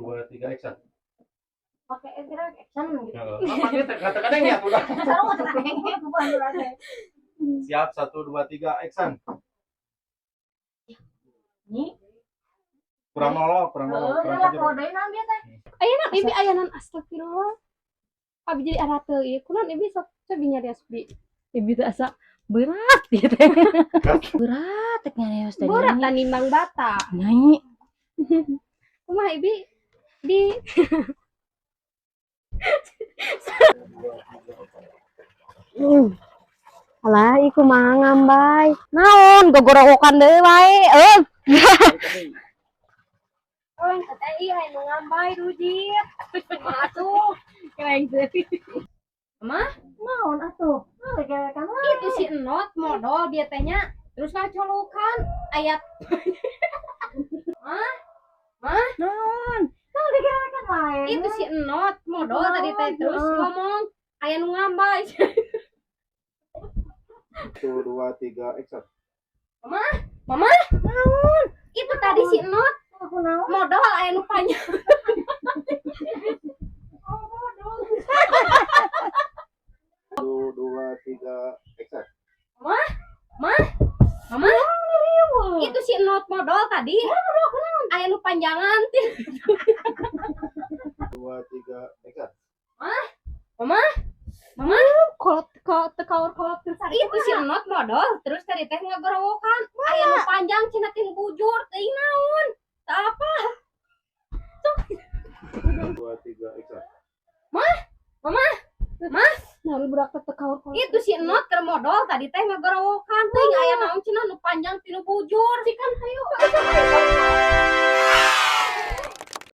2, 3, action. Pakai action gitu. Apa gitu? Kata-kata ya udah. Sarung kata bukan berarti. Siap, 1, 2, 3, action. Nih. Kurang nolok, kurang nolok, Heeh, kurang lah kejer. Kode naon bieu teh? Ayeuna ibi ayanan, astagfirullah. Abi jadi arah teu ieu kunaon ibi, sok cobi nyarios, Bi. Ibi teh asa berat gitu teh. Berat teh nyarios teh. Berat dan nimbang bata. Nyai. Kumaha ibi di Alah, iku mah ngambay. Naon gogorowokan deui wae. Euy. Oh, yang teh iya nu ngambay rujit. Kumaha tuh? Keren teh. Mah, Naon atuh? Naon kan wae. Itu si Enot modol dia tehnya terus ngacolokan ayat. Mah, mah, Naon? Naon digerekan wae. Itu si Enot modol tadi teh terus ngomong aya nu ngambay. 1, 2, 3, action. Mama, mama, Naon? Itu tadi si Enot Aku naon? Modol aya nu panjang. Oh, modol. 1, 2, 3, action. Mama, mama, itu si Enot modol tadi. Aya nu panjangan. 2, 3, action. Mama, mama, Kolot kolot teu kaur kolot terus. Itu si Enot modol terus tadi teh ngagorowokan. Aya nu panjang cenah teh bujur teuing naon. Teu apa? 2, 3, action. Mama, mah, Naon budak teh teu kaur kolot. Itu si Enot keur modol tadi teh ngagorowokan teuing aya naon cenah nu panjang tinu bujur. Sikan hayu.